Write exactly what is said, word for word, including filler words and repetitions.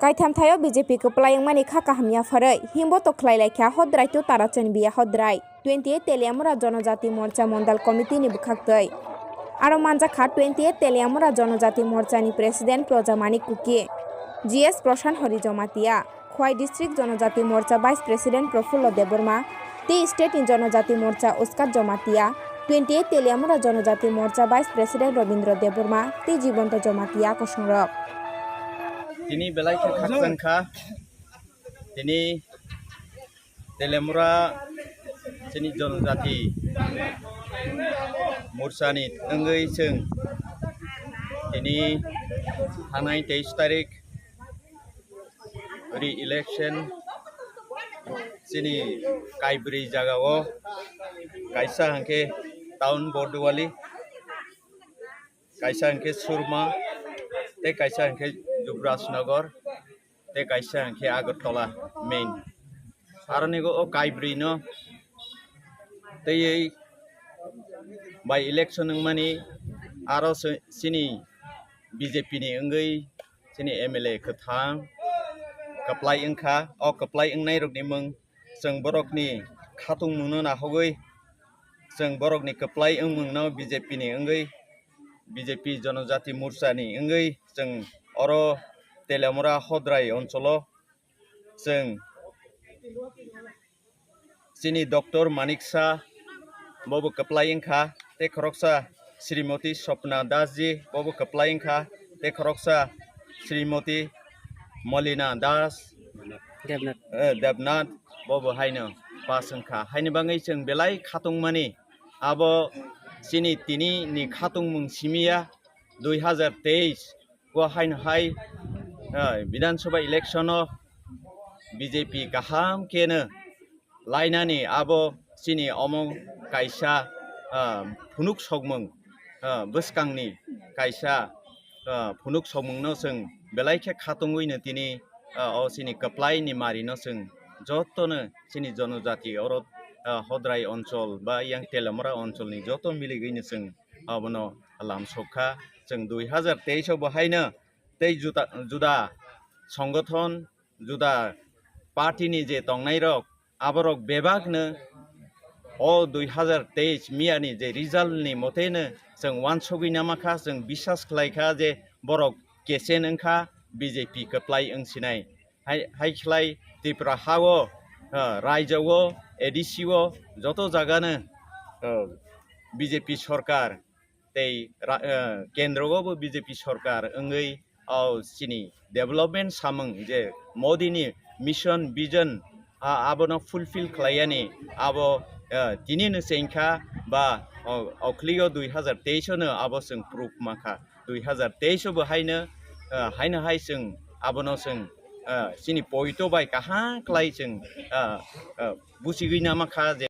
Kaitham thaio B J P kwplai wngmani kha kaham yapharwi, himbo to khlai lai kha Hodrai to Tarachand Biya Hodrai, twenty eight Teliamura Jonojati Morcha Mondal Committee ni bwkhaktwi. Aro manjak kha twenty eight Teliamura Jonojati Morcha ni President Proja Manik Kuki, G S Prashan Hori Jomatia, Khwai District Jonojati Morcha Vice President Prafullo Debbarma, tei State ni Jonojati Morcha Oscar Jomatia, twenty eight Teliamura Jonojati Morcha Vice President Robindra Debbarma tei Jibanto Jomatia kosongrok. Tini belai khe khakchang kha. Tini Teliamura chini Jonojati Morcha ni wngwi chwng tini thanai teis tarik re-election chini kaibrwi jagao, kaisa hwnkhe town Borduwali, kaisa hwnkhe Surma, tei kaisa hwnkhe Jubrajnagar, tei kaisa hwnkhe Agartala main. Aroni o kaibrwi no tei by election wngmani aro se-, chini B J P ni wngwi chini M L A kwthang kwplai wngkha. O kwplai wngnairokni mung chwng borokni khatungmungno nahogwi, chwng borokni kwplai wngmungno B J P ni wngwi, B J P Jonojati Morcha ni wngwi chwng oro Teliamura Hodrai oncholo chwng chini Doctor Manik Shah bobo kwplai wngkha, tei khoroksa Srimoti Swapna Das ji bobo kwplai wngkha, tei khoroksa Srimoti Molina Das, Debnath. Eh, Debnath bobo haino pass wngkha. Haini bagwi chwng belai khatungmani abo chini tini ni khatungmung simiya dui hazar teis o haino hai, eh, Bidhan Sabha election o B J P kaham khe no lainani abo chini omo kaisa, ah, phunuk sokmung, ah, bwskangni kaisa, ah, phunuk sokmungno chwng belai khe khatungwi no tini, ah, o chini kwplai ni mari no chwng joto no chini Jonojati oro, ah, Hodrai onchol ba yang Teliamura onchol ni joto miligwi no chwng abono lam sok kha. Chwng dui hazar teis o bo haino tei juda, juda songothon, juda party ni je tongnairok, aborok bebakno o dui hazar teis miyani je result ni moteno chwng uansugwi namakha, chwng biswas khlaikha je borok kechen wngkha, B J P kwplai wngsinai. Hai, hai khlai Tripura hao, ah, raijao, A D C o joto jagano, ah, B J P sorkar tei ra-, eh, kendro o bo B J P sorkar wngwi o chini development samung je Modi ni mission vision, a, abono fulfill khlaiyani abo, eh, tini no chengkha ba o, okhliyo dui hazar teis o no abo chwng proof mankha. Dui hazar teis o bo haino, eh, haino hai chwng abono chwng, eh, chini poito bai kaham khlai chwng, eh, eh, buchigwi namakha je